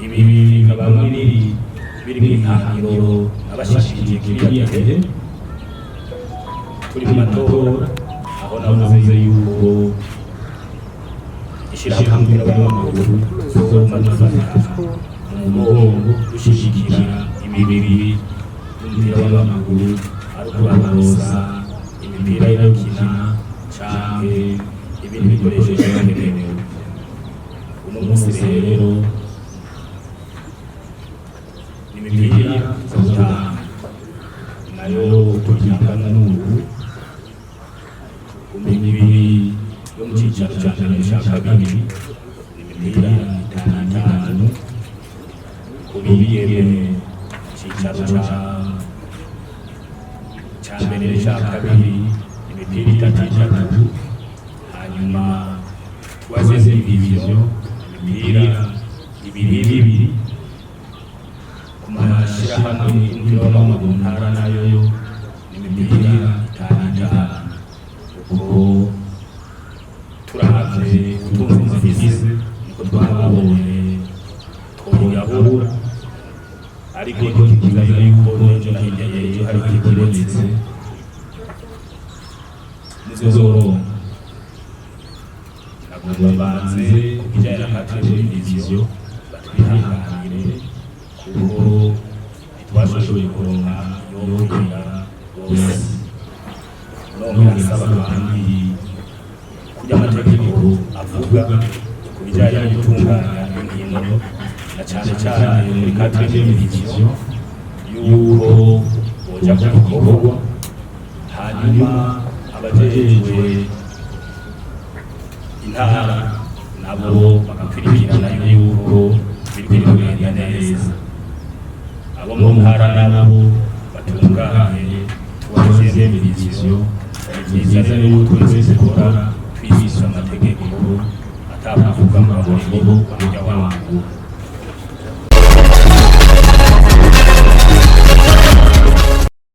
Ibi bikaba biri mu ihangiro abashikirije kiriya gihe turi mu matora, aho navuze yuko ishyirahamwe ry'umupira w'amaguru tuzoma dufata mu mugongo, dushigikira imibiri y'umupira w'amaguru, ari ukubarosa imipira yo gukina canke ibindi bikoresho byagenewe. Uno munsi rero imipira tuzotanga nayo tuyitanga n'ubu ku migwi yo mu cicaro ca mbere n'ica kabiri, imipira itanu itanu, ku bigeme cicaro ca mbere n'ica kabiri imipira itatu itatu, hanyuma troisième division imipira ibiri ibiri, ku mashirahamwe y'umupira w'amaguru mu ntara nayo ni imipira itanu itanu. Uko turavye ubutunzi dufise, niko twabonye twoyabura, ariko ntikibaza yuko n'ejo na hirya y'ejo hari ikibonetse muzoronka. Nagomba mbanze ku kijanye na quatrième division batwihanganire, kuko ntitwashoboye kuronka yokwira bose. Nongera nsaba kandi, kurya amategeko avuga ku bijanye no gutunganya inkino, na cane cane muri quatrième division, yuko boja ku gikorwa, hanyuma abajejwe intara nabo bagakurikirana yuko biriko biragenda neza. Abo mu ntara nabo batunganye troisième division. Ni vyiza rero yuko twese dukora twisunze amategeko, atakuvuga ngo nibo urya wangu.